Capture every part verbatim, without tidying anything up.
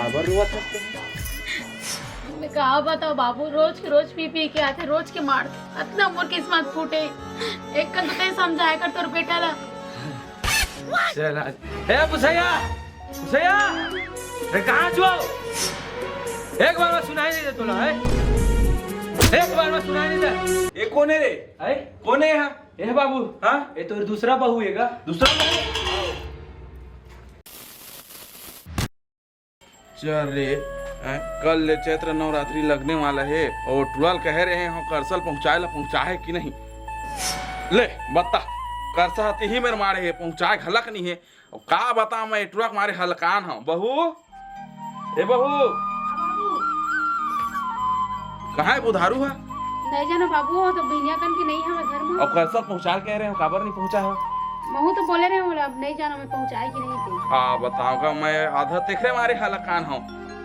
काबर रोवत हस? मैं का बताओ बाबू, रोज के रोज पी पी के आथे, रोज के मारथे। अतना मोर किस्मत फूटे। एक कन तो तैं समझाए कर तोर बेटा ला। चल आज। ए पुसैया, पुसैया, रे कहाँ छो? एक बार में सुनाई नहीं दे तोला, है? एक बार में सुनाई नहीं दे। ये कोन हे रे? है? कोन हे हा? ए बाबू, हाँ? ये तोर दूसरा बहू हे का? दूसरा बहू? चल रे, हैं? कल ले चैत्र नवरात्रि लगने वाला हे अउ टुरा ल कहे रहे हंव करसा ल पहुंचाए ला, पहुंचाहे कि नहीं? ले बता, करसा ह तिही मेर माड़े हे, पहुंचाए घलक नहीं हे। अउ का बतांव मैं, ए टुरा के मारे हलकान हंव। बहू, ए बहू, कहाँ हे बुधारू हा? नहीं जानो बाबू, वो तो बिनिया कन के नहीं हवे घर में। अउ करसा ल पहुंचाए ल कहे रहे हंव, काबर नहीं पहुंचाए हव? महू तो बोले रहे हंव, अब नहीं जानो मैं पहुंचाए कि नहीं ते। का बतांव गा मैं, आधा तेखरे मारे हलकान हंव।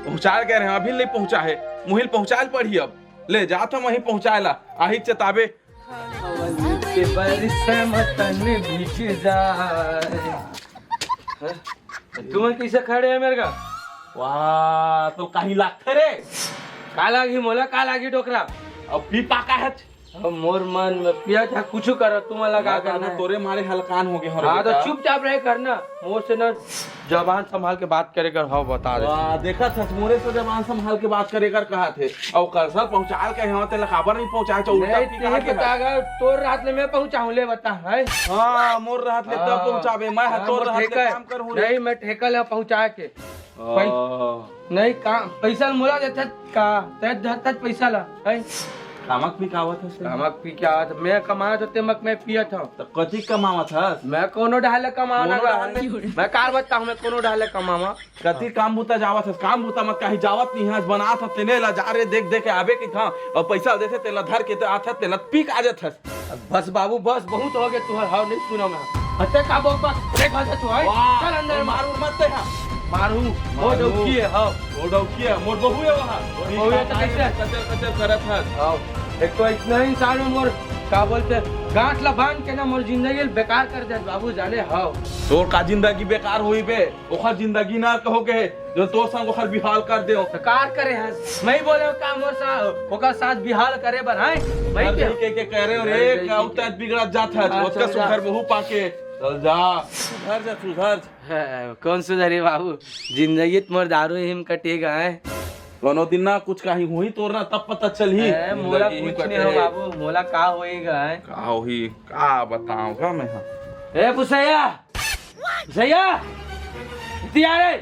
पहुंचाए ल कहे रहे हंव, अभी नहीं पहुंचाए हे। मुहिल पहुंचाए ल पड़ही अब। ले जात हंव वहीं पहुंचाए ला, आही चेताबे। के बारिश में तन भीग जाए। हैं? तुमन कइसे खड़े हे मेर गा? वाह, तो कहीं लागथे रे? का लागही मोला, का लागही डोकरा? अब पी पाका हे। अब मोर मन में पिया था, कुछ करो, तुमन ला का मैं करना हे? तोरे मारे हलकान हो गे हंव रे हाँ, तो बेटा। चुपचाप रहे करना, मोर से ना जबान संभाल के बात करे कर, हव बता दे। वाह, देखत हस, मोरे से जबान संभाल के बात करे कर कहत हे। अउ करसा ल पहुंचाए ल कहे हंव, तेला काबर नहीं पहुंचाए? चल, उल्टा नहीं, पी तू कहा के बता, अगर तोर रहत ले मैं पहुंचाहूं, ले बता, है? हाँ, मोर रहत ले तब हाँ। पहुंचाबे, मैं ह हाँ, तोर मोर रहत ले ठेका हे। काम करहूं रे। नहीं, मैं ठेका ले पहुंचाए के। पै-, हाँ। नहीं, काम, पैसा ल मोला देथस का? तैं धरथस पैसा ला, है? कामक पी के आवत हस? कामक पी के आवत, मैं कमावत हंव, तेमक मैं पियत हंव। त कति कमावत हस? मैं कोनो डहर ले कमावत कोनो हंव। डहर ले? मैं का बताहूं, मैं कोनो डहर ले कमावत। कति काम बुता जावत हस? काम बुता मत कहीं जावत नहीं हस, बनात हस तेने ला जा रे, देख देख के आबे कहिथंव, अउ पैसा देथे तेला धर के ते आथस, तेला पी के आ जाथस। बस बाबू, बस, बहुत हो गे तुंहर, हव नहीं सुनंव मैं। हत्ते का बक बक, देख भाषा तू है। वाह, चल अंदर मार। मारू मत ते हा। मारू, वो मारू। डौकी हे, हव। वो डौकी हे, मोर बहू हे वहाँ। मोर बहू हे तो कइसे? कचर कचर करत हस। हव। एक तो अइसना इंसान में मोर, का बोलथे, गांठ ला बांध के ना मोर जिंदगी ल बेकार कर दे बाबू, जाने हव। तोर का जिंदगी बेकार होही बे? ओखर जिंदगी ना कहो के हे, जो तोर संग ओखर बिहाव कर देंव। त का करे हस? मैं बोलेंव का मोर सा-, ओकर साथ बिहाव करे बर, हैं? मैं घर के? नहीं के, के कहे रहे हो रे, नहीं, नहीं, का नहीं। उतना बिगड़त जात हस, हाँ, ओतका चल जा। सुघर बहू पाके। चल जा, सुधर जा, सुधर जा। हैं, कोन सुधरही बाबू? जिंदगी त मोर दारू ही म कटे गा हे। कोनो दिन ना कुछ कहीं होही तोर ना, तब पता चलही। ए, मोला जिंदगी ही कुछ नहीं हो कटे। बाबू, मोला का होही गा हे? का होही, का बतावंव गा मैं हा? ए पुसैया, पुसैया, इति आ रे।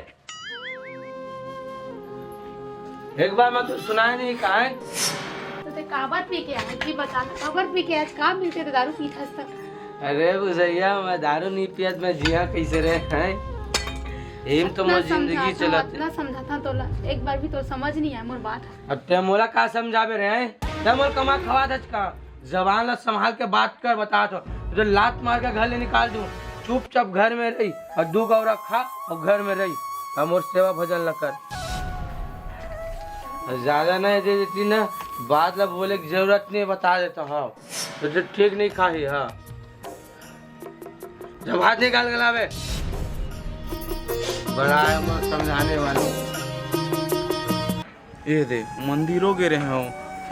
एक बार मैं तो सुनाए नहीं, कहाँ हे? तो ते काबर पी के आए, जी बता, तो काबर पी के आए, का मिलथे ते दारू पीथस त? अरे भुजैया, मैं दारू नहीं पियत, मैं जिया कैसे रे, हैं? एम तो अतना मोर जिंदगी समझाथंव, चलत हे। अतना समझाथंव तोला, एक बार भी तोर समझ नहीं आए मोर बात। अब ते मोला का समझाबे रे, हैं? ते मोर कमा खवाथस का? जबान ला संभाल के बात कर, बतात हंव, तुझे लात मार के घर ले निकाल दूं। चुपचाप घर में रही अउ दू गौरा खा अउ घर में रही, अउ मोर सेवा भजन ला कर। ज्यादा नहीं दे देती ना, बात ला बोले के जरूरत नहीं, बता देथंव, हाँ। तुझे ठीक नहीं खाही, हाँ। जब हाथ निकाल के लाबे। बड़ा है वो समझाने वाला। ए दे, मंदिरो गे रहेंव,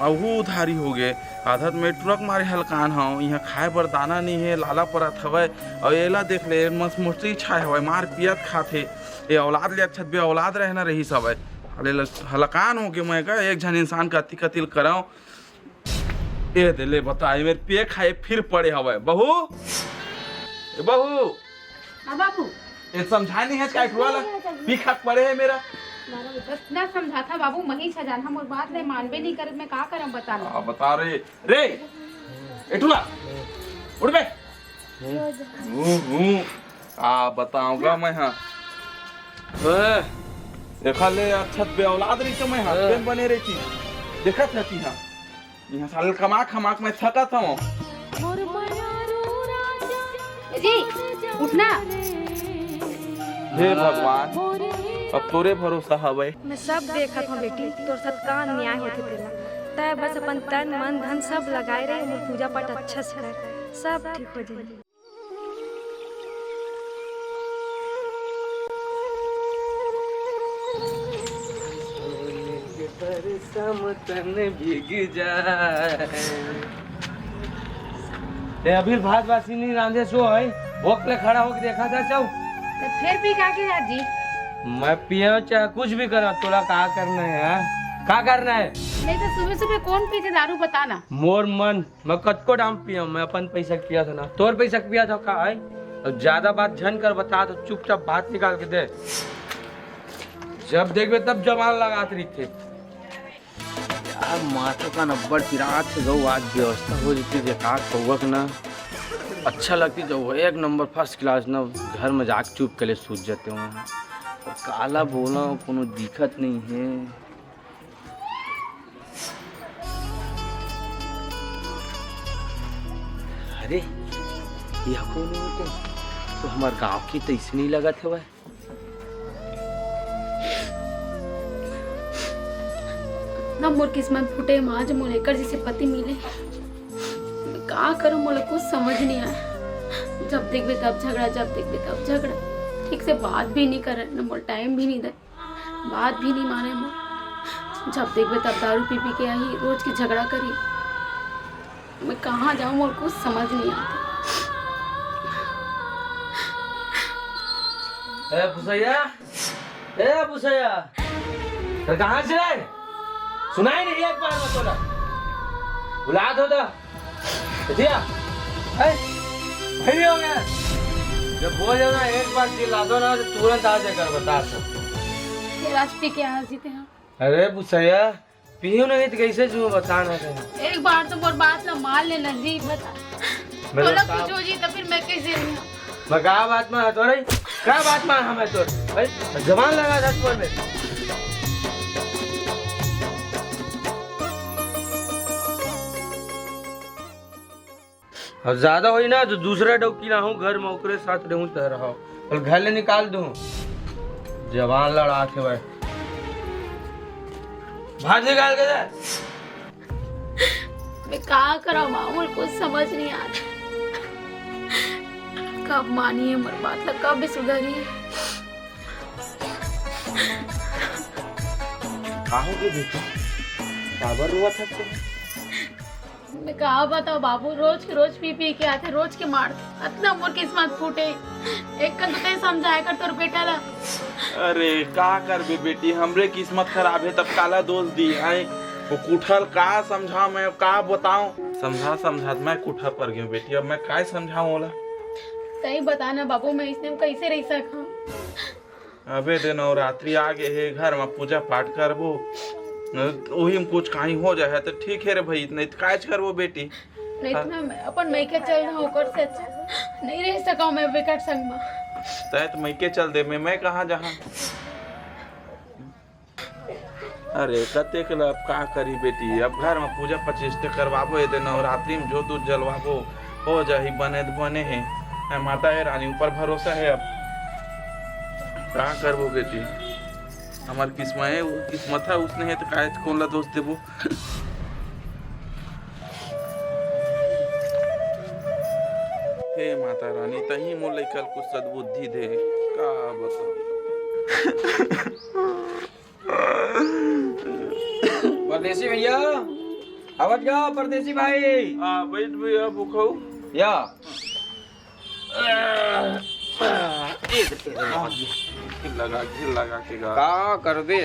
अहू उधारी हो गे। आधा त मैं टुरा के मारे हलकान हंव, इहां खाए बर दाना नइ हे, लाला परत हवय। अउ एला देख ले, मस्त मुस्ती छाए हवय, मार पियत खाथे। ए औलाद ले अच्छा त बे औलाद रहना रहिस हवय। अरे ल-, हलकान हो गे मैं का, एक झन इंसान कति कति ल करंव। ए दे ले बता, ए मेर पिए खाए फिर पड़े हवय। बहू, ए बहू। हाँ बाबू। ए समझाए नइ हे का टुरा ला? पी खा के पड़े हे मेर। मारो, बस ना समझाथंव बाबू, मही छजान हम मोर बात ले मानबे नइ करे, मैं का करंव बता ना। आ, बता रे, रे, ए टुरा, उठ बे। हूँ, हूँ। आ, बतावंव गा मैं हा। ए, एखर ले अच्छा त बे औलाद रहितेंव मैं हा, हाँ। पेन बने रहितेंव। देखत हस इहां। इहां साले कमा खमा के मैं थकत हंव। जी, उठना। हे भगवान, अब तोरे भरोसा हवय। मैं सब देखत हंव बेटी, तोर साथ का अन्याय होथे तेला। तैं बस अपन तन, मन, धन सब लगाए रहे, मोर पूजा पाठ अच्छा से कर, सब ठीक हो जाही। समतन भीग जाए। ए, अभी भात बासी नहीं रांधे सो है, भोक ले खड़ा होके देखा था सब। तो फिर भी का के राजी? मैं पियो चाहे कुछ भी करो, तोला का करना है, हाँ? का करना है? नहीं तो सुबह सुबह कौन पीते दारू, बता ना। मोर मन, मैं कतको डाम पियो, मैं अपन पैसा के पिया था ना, तोर पैसा के पिया था का है? अब ज्यादा बात झन कर, बता तो चुपचाप बात निकाल के दे। जब देखबे तब जबान लगात रहिथे। यार, माथा का नब्बड़ पिरात हे गऊ, आज व्यवस्था हो जती जे का कौवक ना। अच्छा लगती जो एक नंबर फर्स्ट क्लास ना, घर में जाके चुप के ले सूत जाते हो। पर काला बोला, कोनो दिखत नहीं है। अरे, यह कौन है? तो हमार गांव की तो ऐसे नहीं लगत हवय। ना मोर किस्मत फूटे, माँ जो मोला एकर जैसे पति मिले। मैं का करूँ, मोला कुछ समझ नहीं आए। जब देखबे तब झगड़ा, जब देखबे तब झगड़ा, ठीक से बात भी नहीं करे, ना मोला टाइम भी नहीं दे, बात भी नहीं माने मोर। जब देखबे तब दारू पी पी के आही, रोज के झगड़ा करी। मैं कहाँ जाऊँ, मोर कुछ समझ नहीं आता। ए पुसैया, ए पुसैया, अरे कहाँ से रे? सुनाई नहीं एक बार में तोला। बुला दो तो। दिया। ए, भाई हो गया। जब बोल जाओ ना, एक बार चिल्ला दो ना, तो तुरंत आ जाकर बता सब। ये राज पी के आ जीते हैं। अरे पुसैया, पीहू नहीं तो कैसे जुआ बताना था? एक बार तो मोर बात ला मान लेना जी, बता। मैं तोला बताओ। कुछ हो जी तो फिर मैं कैसे रहूँ? मैं का बात मान तोरे? का बात मान हमें तोर? भाई, जबान लगा था तोर में। अब ज्यादा होई ना तो दूसरा डौकी लाहूं घर में, ओकरे साथ रहूं त रहो। और घर ले निकाल दूं। जबान लड़ा के भाई। बाहर निकाल के दे। मैं का करा माँ, मोर कुछ समझ नहीं आता। कब मानी है मोर बात ला, कब सुधरी? का हो गए बेटी? काबर रोवत हस? मैं का बताओ बाबू, रोज के रोज पी पी के आथे, रोज के मारथे। अतना मोर किस्मत फूटे। एक कन तो तैं समझाए कर तोर बेटा ला। अरे का करबे बेटी, हमरे किस्मत खराब है तब काला दोष दी है। वो कुठल का समझाओ, मैं का बताऊं? समझा समझात मैं कुठा पर गयो बेटी, अब मैं काय समझाऊं ओला? तैं बता ना बाबू, मैं इसने में कैसे रह सकूं? अबे दे नवरात्रि आ गे हे, घर म पूजा पाठ करबो, उही म कुछ काही हो जाए त ठीक हे रे भाई, नहीं त कायच करबो बेटी। नहीं त मैं अपन मइके चल जाऊं, ओकर से अच्छा नहीं रह सकूं मैं विकट संग म। तैं त मइके चल दे, मैं, मैं कहाँ जहाँ? अरे कतेक ल अब का करी बेटी, अब घर म पूजा पचिष्ठ करवाबो, एदे नवरात्रि म जोत उत जलवाबो, हो जाही बने त बने हे। हे माता हे रानी ऊपर भरोसा हे, अब का करबो बेटी, हमर किस्मत हे, किस्मत हे उसने हे त काय कोन ला दोष देबो। हे माता रानी, तही मोर लइका ल कुछ सद्बुद्धि दे, का बताओ। परदेसी भैया, आवत गा परदेसी भाई। हाँ, बैठ भैया, भूखाऊ। या। एक घिर लगा, घिर लगा के गा। का करबे?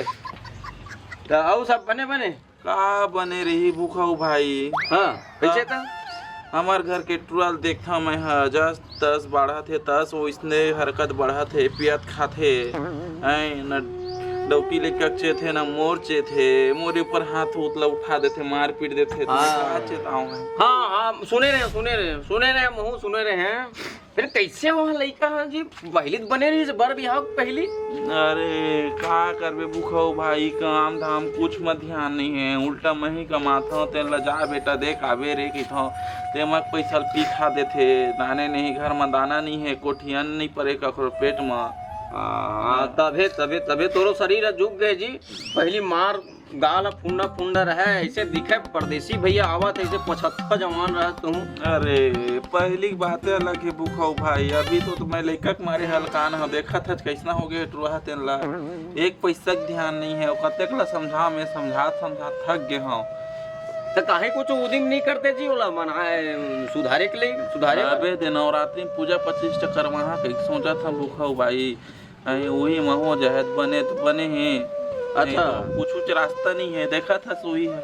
त अउ सब बने बने? का बने रही भूखाऊ भाई? हाँ, कैसे त? हमर घर के टुरा ल देखथंव मैं ह, जस तस बाढ़त हे, तस ओइसने हरकत बढ़त हे, पियत खात हे। ऐं न डौकी ले ककचेत हे, न मोर चेत हे, मोरे ऊपर हाथ उत ल उठा देथे, मारपीट देथे, त मैं हाँ। का चेताऊं मैं? हाँ, हाँ, सुने रहे, सुने रहे, सुने रहे, महू सुने रहे। फिर कैसे वहाँ लइका ह जी, पहली त बने रही, बर बिहाव पहली। अरे, का करबे भूखाऊ भाई, काम धाम कुछ म ध्यान नहीं हे, उल्टा मैं ही कमाथंव, तेन ल जा बेटा दे काबे रे कहिथंव, ते मक पैसा ल पी खा देथे, दाने नहीं, घर म दाना नहीं हे, कोठी अन्न नहीं परे कखरो पेट म। हाँ, तभे, तभे, तभे तोरो शरीर ह झुक गए जी, पहली मार गाल ह फुंडा फुंडा रहय, अइसे दिखय परदेसी भइया आवत हे, अइसे पछत्ता जवान रहय तुहूं। अरे, पहिली के बाते अलग हे भूखऊ भाई, अभी तो, तो मैं लइका के मारे हलकान हंव, देखत हच कइसना होगे हे टुरा ह तेन ला। एक पइसा के ध्यान नइ हे, अउ कतेक ला समझांव, मैं समझात समझात थक गे हंव। त काहे कुछ उदिम नइ करते जी, ओला मनाए, सुधारे के लिए, सुधारे बर? अबे दे, नवरात्रि में पूजा पच्चीस ठ करवाहां कहिके सोचत हंव भूखऊ भाई। अरे, उही महूं जाहूं त बने त बने हे। अच्छा। नहीं तो कुछू च रास्ता नइ हे, देखत हस उही हे।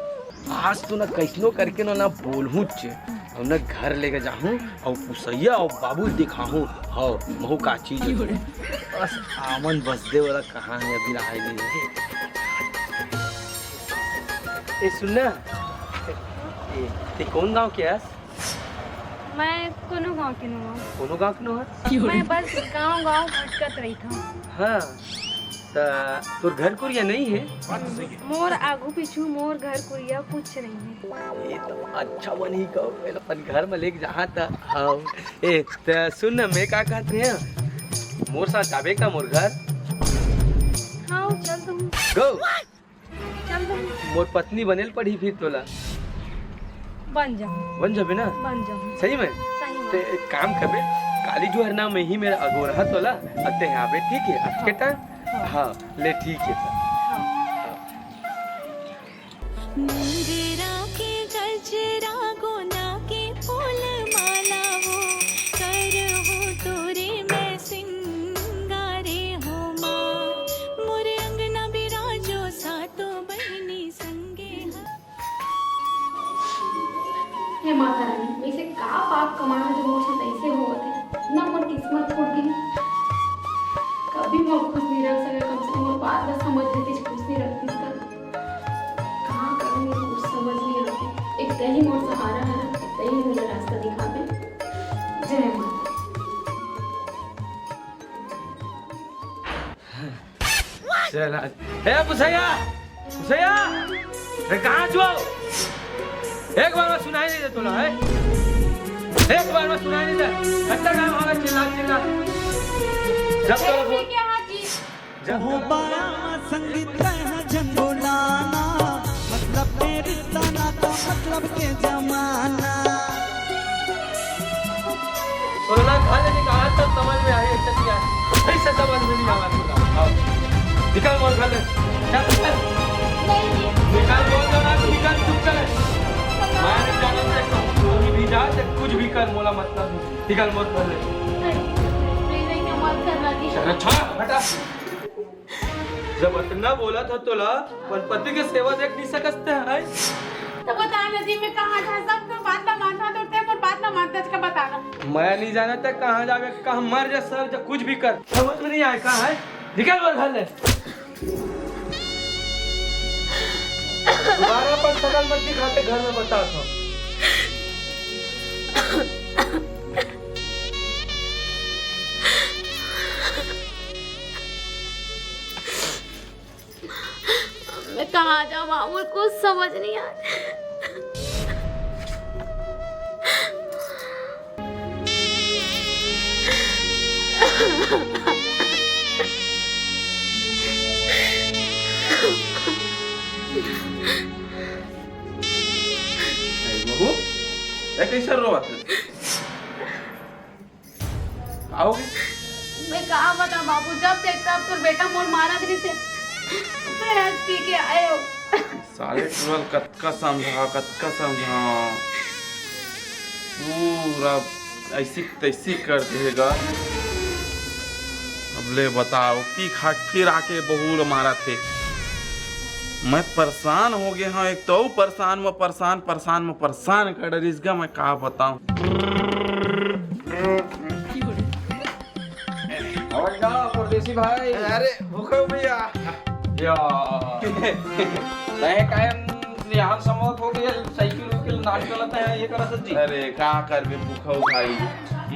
आज तो ना कइसनो करके ना, ना बोलहूंच, अउ ना घर लेके जाहूं, अउ पुसैया अउ बाबू ल दिखाहूं, हव, महूं का चीज हे। बस आमन बस दे वाला कहां हे, अभी आय नइ हे। ए, सुन ना, ए, ते कोन गांव के हस? मैं कोनो गांव के नोहंव। कोनो गांव के नोहस? मैं बस गांव-गांव भटकत रहिथंव। हां, त तोर घर कुरिया नइ हे? मोर आगू पीछू मोर घर कुरिया कुछ नइ हे। ए त अच्छा बनही कहो, अपन घर म लेके जाहां त। हां। ए, त सुन न, मैं का कहत रहेंव, मोर साथ जाबे का मोर घर? हां, चल तुम। Go। चल बे। मोर पत्नी बने ल पड़ही फिर तोला। बन जा। बन जाबे ना? बन जा। सही में? सही में। ते एक काम करबे, काली जुहर ना में ही मेर अगोरहूं तोला, अब ते आबे, ठीक हे? आज के time? हां। हां, ले ठीक हे त। हां। मोंगरा के गजरा, गोंदा के फूल माला वो, करहूं तोरे मैं सिंगारे हो मां। मोरे अंगना बिराजो सातो बहिनी संगे ह। हे माता रानी, वइसे का पाप कमाए हंव जो मोर साथ अइसे होवत हे? ना मोर किस्मत फूट गे। कभी मोर खुश नइ रख सकय, कम से कम मोर बात ला समझ लेतिस, खुश नइ रखतिस का? का करंव, मोर कुछ समझ नइ आत हे। एक तहीं मोर सहारा हरस, एक तहीं मोला रास्ता दिखाबे। जय माता। चल आज। ए, पुसैया! पुसैया! अरे, कहां हस? एक बार में सुनाई नइ दे तोला, हे? एक बार में सुनाई नइ दे। अतना time हो गे चिल्ला, चिल्ला। जब तोला बोल- जब तोला बोल- तोला घर ले निकाल तब समझ में आही, अच्छा किया। अइसे समझ में नइ आवत हे। हां। निकल मोर घर ले। चल, चल। नहीं जी। निकल बोल रहा हूं, निकल, चुप कर। मैं नइ जानंव, तैं कहीं भी जा, तैं कुछ भी कर, मोला मतलब नइ हे। निकल मोर घर ले। नहीं, नहीं, नहीं, मत करना जी। चल, छोड़, हटा। जब अतना बोलत हंव तोला, अपन पति के सेवा देख नइ सकस तैं, हैं? त बता ना जी, मैं कहां जांव? सब तो बात ला मानथंव, त तैं मोर बात ला मानथस का, बता ना। मैं नइ जानंव तैं कहां जाबे, कहां मर जा, सर जा, कुछ भी कर, समझ में नइ आय का, हैं? निकल मोर घर ले। दोबारा अपन सकल मत दिखा, तैं घर में बताथंव। मैं कहां जांव, मोर कुछ समझ नइ आय। ए बहू, ए कइसे रोवत हे? का होगे? मैं का बतांव बाबू, जब देख तब तोर बेटा मोर मारत रहिथे। मैं आज पी के आए हंव। साले टुरा ल कतका समझांव, कतका समझांव, पूरा अइसी तइसी कर देहे गा। अब ले बताव, पी खा के फिर आके बहू ल मारत हे। मैं परेशान हो गे हंव, एक तो अउ परेशान म परेशान, परेशान म परेशान कर डरिस गा, मैं का बतांव। और का परदेसी भाई? अरे, भूखो भैया। या। तैं काहे यहाँ समझत हो गया, साइकिल उइकिल नाच चलत हे, ये करत जी? अरे, का करबे भूखो भाई,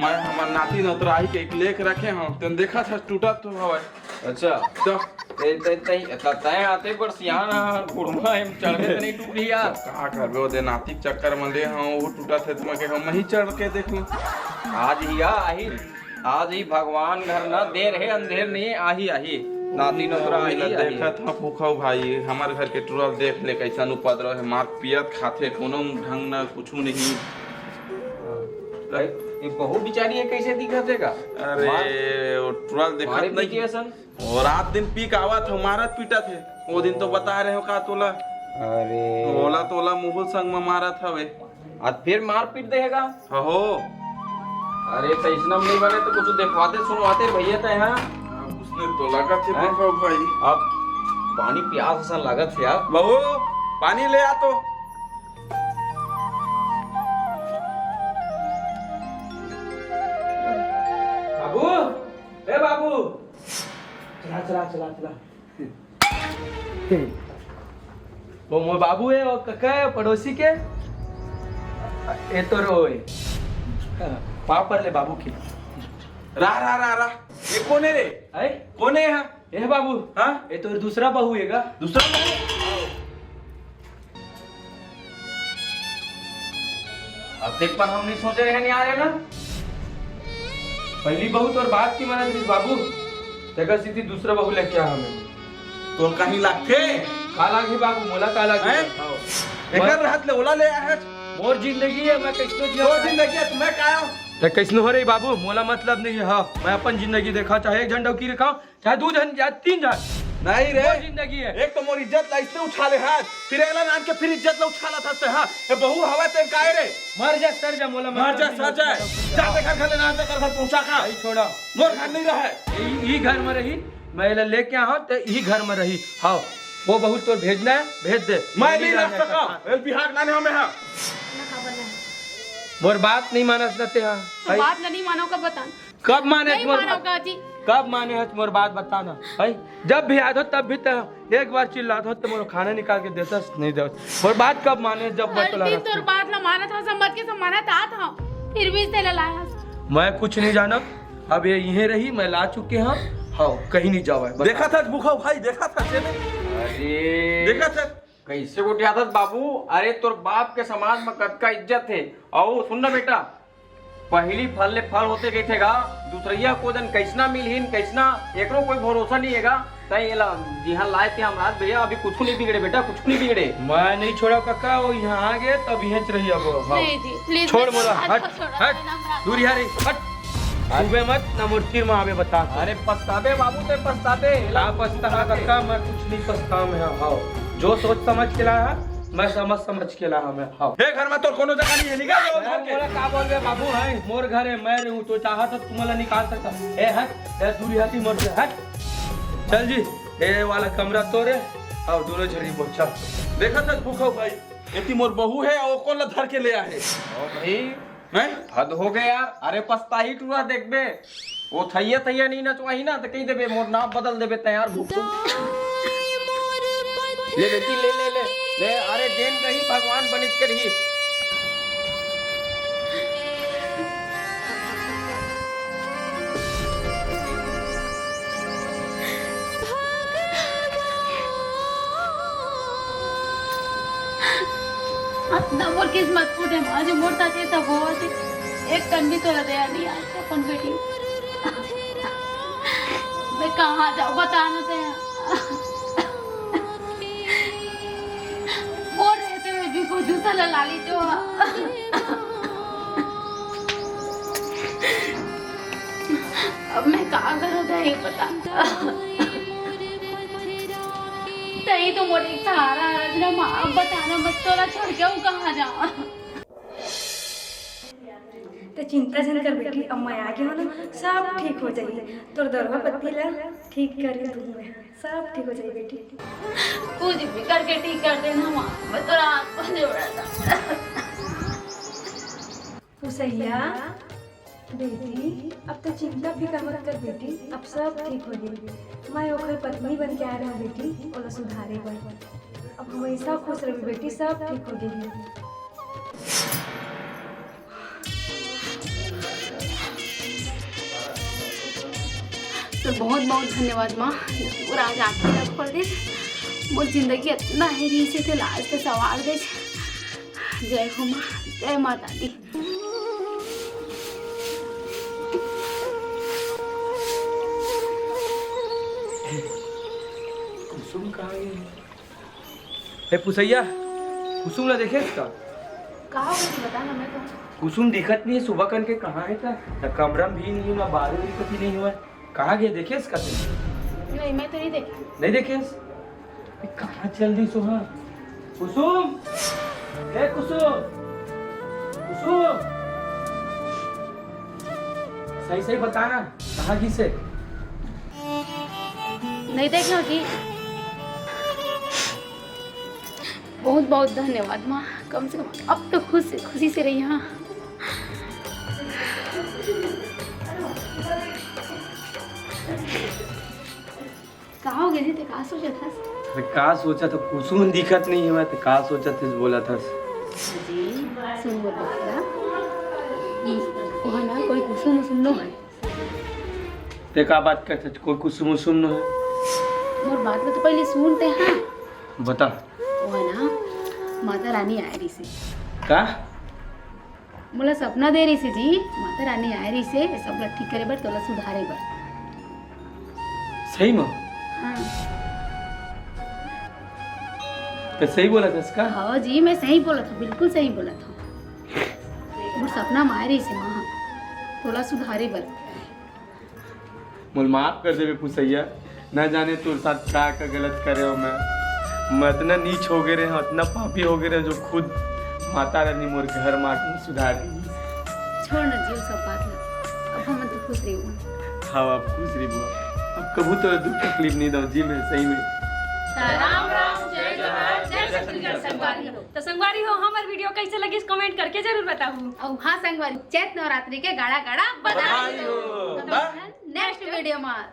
मैं हमर नाती नतराई के एक लेख रखे हंव, तेन देखत हस टूटत तो हवय। अच्छा। तो ए, तैं, तैं, त-, तैं आते पर सियान ह, घुड़मा एम चढ़बे त नहीं टूटही यार। का करबे, ओदे नाती के चक्कर म ले हंव, वो टूटत हे, त मैं कहे, हम ही चढ़ के देख लूं। आज ही आ, आही, आज ही भगवान घर न देर हे, अंधेर नहीं, आही, आही। नाती नतरा आही, आही। देखत हँव भूखा भाई, हमर घर के टुरा ल देख ले, कइसन उपद्रव हे, मार पियत खाथे, कोनो ढंग न कुछु नहीं। ए, बहू बिचारी हे, कइसे दिखत हे गा? अरे, मार, वो टुरा ल देखत मारे नहीं। पीटे असन। वो रात दिन पी के आवत हे, मारत पीटत हे। वो दिन तो बताय रहेंव का तोला? अरे। ओला तोला मुहुल संग म मारत हवे। आज फिर मारपीट देगा? हो। अरे, त अइसना नइ बने त कुछु देखवाते सुनवाते भइया तैं, हाँ? अब उसने तो लागत हे, हैं? भूखा भाई। अब पानी पियास असन लागत हे यार। बहू, पानी ले आ तो। बाबू, ए बाबू, चला, चला, चला, चला। वो मोर बाबू हे, वो कका हे, पड़ोसी के। ए तो रो हे। पाँव पर ले बाबू के। रा, रा, रा, रा। ये कोन हे रे? हैं? कोन हे यहाँ? ए बाबू। हाँ? ये तो दूसरा बहू हे गा। दूसरा बहू? अब देख पर हम नहीं सोचे रहे, नहीं आ रहे ना। पहली बहू तोर बात की मानत रहिस बाबू, तेकर सेती दूसरा बहू लेके आ हमें। तोर कहीं लागथे? का लागही बाबू, मोला का लागही? हैं? हाँ। एकर रहत ले ओला ले आए हस। मोर जिंदगी हे, मैं कइसनो जिया। तोर जिंदगी हे, त मैं का आंव? त कइसनो हो रही बाबू, मोला मतलब नहीं हे। हाँ, मैं अपन जिंदगी देखा, चाहे एक झन डौकी रखा, चाहे दू झन, चाहे तीन झन। नहीं रे। मोर जिंदगी हे। एक तो मोर इज्जत ला इसने उछाले हस, फिर एला नान के फिर इज्जत ला उछालत हस ते, हाँ। ये बहू हवा ते काय रे? मर जा, सर जा, मोला मर जा, सर जा। जा ते घर, घर ले नान ते कर घर पहुंचा का। नहीं छोड़ा। मोर घर नहीं रहे। ई, ई घर में रही, मैं एला लेके आ हँव, ते ई घर में रही। हाँ, वो बहू तोर भेजना हे, भेज दे। मैं नहीं रह सकता। एल बिहार नाने हमें, हाँ। मोर बात नहीं मानस न ते, हाँ। तो बात नहीं मानो का बता। कब माने नहीं मोर मानो बात? का जी? कब माने हस मोर बात बता ना, भाई? जब भी आत हो तब भी तो एक बार चिल्लात हो तो मोर खाना निकाल के देतस नहीं देवस। मोर बात कब माने जब हर बतला दिन रखते? तोर बात ला मानत हस, समझ के सब मानत आत हँव, फिर भी तेला लाए हस। मैं कुछ नहीं जानव, अब ये इहें रही, मैं ला चुके हँव। हाँ, कहीं नहीं जावय, बता। देखा था भूखा भाई, देखा था तेने? अरे। देखा था? कइसे गोठियाथस बाबू? अरे तोर बाप के समाज म कतका इज्जत हे। अउ सुन ना बेटा, पहिली फल ले फल होथे कहिथे गा, दूसरइया को जन कइसना मिलही न कइसना, एकरो कोई भरोसा नइ हे गा। तैं एला जिहाँ लाए ते हम राज भैया, अभी कुछु नइ बिगड़े बेटा, कुछु नइ बिगड़े। मैं नइ छोड़व कका, वो इहाँ आ गे तब इहेंच रही अब। हाँ। नहीं जी, please छोड़ बेटा, मोला, आज हट, तो छोड़ो हट, ना, हम दूरिहा रही, हट। छूबे मत, ना मोर तीर म आबे बता। अरे पछताबे बाबू, तैं पछताबे। का पछताहा कका, मैं कुछ नहीं पछताहा मैं, हाँ। जो सोच समझ के लाया, मैं समझ समझ के लाया मैं, हाँ। हे घर में तोर कोनो जगह नहीं है, निकल जाओ घर के। मोला का बोलबे बाबू, हैं? मोर घर है, मैं रहूं, तो चाहा तो तुमला निकाल सकता। ए हट, ए दूरिहा ती मोर से हट। चल जी, ए वाला कमरा तोरे, अउ दोनों झन रहिबो, चल। देखत हस भूखा भाई, एती मोर बहू है, अउ कोन ला धर के ले आहे। ओ भाई, हैं? हद हो गया यार। अरे पछताही टूरा देखबे, वो थैया थैया नहीं नचवाही ना तो कही देबे, मोर नाम बदल देबे तैं यार भूखू। ले बेटी, ले, ले, ले, ले। अरे जेन कही भगवान बनित करही। अतना मोर किस्मत फूटे मा, जो मोर साथे सब होवत हे, एक कन भी तोला दया नहीं आय अपन बेटी। मैं कहाँ जाऊँ, बता ना तैं। मोर रहते हुए भी कोई दूसरा ला ली जो। अब मैं का करूँ, तैं ही बता। तैं ही तो मोर एक सहारा हरस ना माँ, अब बता ना, मैं तोला छोड़ के अउ कहाँ जाऊँ? तैं चिंता झन कर बेटी, अब मैं आ गे हँव ना, सब ठीक हो जाही। तोर दरुहा पत्ती ला ठीक कर दूँ मैं, सब ठीक हो जाही बेटी। कुछ भी करके ठीक कर देना माँ, मैं तोला हाथ जोड़त हँव। उसैया, बेटी, अब तैं चिंता फिकर मत कर बेटी, अब सब ठीक हो जाही। मैं ओकर पत्नी बन के आय रहेंव बेटी, ओला सुधारे बर। अब हमेशा खुश रहिबे बेटी, सब ठीक हो जाही। तो बहुत बहुत धन्यवाद माँ, मोर आज आँखी ला खोल दे। मोर जिंदगी अतना हे रहिस हे, तैं लाज के सवार दे। जय हो माँ, जय माता दी। हे पुसैया, कुसुम ला देखेस का? कहाँ हो तू, बता ना, मैं तो कुसुम दिखत नहीं है, सुबह कन के कहाँ है? त ना कमरा में भी नहीं है, ना बाहर भी कहीं नहीं हुआ है। कहाँ गए, देखेस का तू? नहीं, मैं तो नहीं देखी। नहीं देखेस? कहाँ चल दी सोहा? कुसुम, ए कुसुम, कुसुम, सही सही बता ना, कहाँ गिस हे? नहीं देखना जी। बहुत बहुत धन्यवाद माँ, कम से कम अब तो खुश, खुशी से रही। हाँ। का हो गए जी, ते का सोचत हस? अरे का सोचत हस, कुसुम दिखत नहीं हुआ, ते का सोचत हस, बोलत हस? जी, सुन मोर बात ला। वहाँ ना कोई कुसुम उसुम नो है। ते का बात करत हस, कोई कुसुम उसुम नो है? मोर बात ला तो पहले सुन ते, हाँ। बता। वो है ना, माता रानी आए रहिसे। का? मोला सपना दे रहिसे जी, माता रानी आए रहिसे, सब ला ठीक करे बर, तोला सुधारे बर। सही में? हाँ। तो सही बोलत हस का? हाँ जी, मैं सही बोलत हूँ, बिल्कुल सही बोलत हूँ। मोर सपना में आए रहिसे माँ, तोला सुधारे बर। मोला माफ कर देबे पुसैया, न जाने तोर साथ का का गलत करे हो मैं। मैं अतना नीच हो गए रहे, अतना पापी हो गए रहे, जो खुद माता रानी मोर घर में आके सुधार दी। छोड़ ना जी, वो सब बात ना। अब हम तो खुश रही हूँ। हाँ, अब खुश रही बुआ। अब कभू तो दुख तकलीफ नहीं दो जी, मैं सही में। राम राम, जय जोहार, जय छत्तीसगढ़ संगवारी हो। तो संगवारी हो, हमर video कैसे लगिस, comment करके जरूर बताहू। और हाँ संगवारी, चैत नवरात्रि के गाड़ा गाड़ा बधाई हो। तो next video में।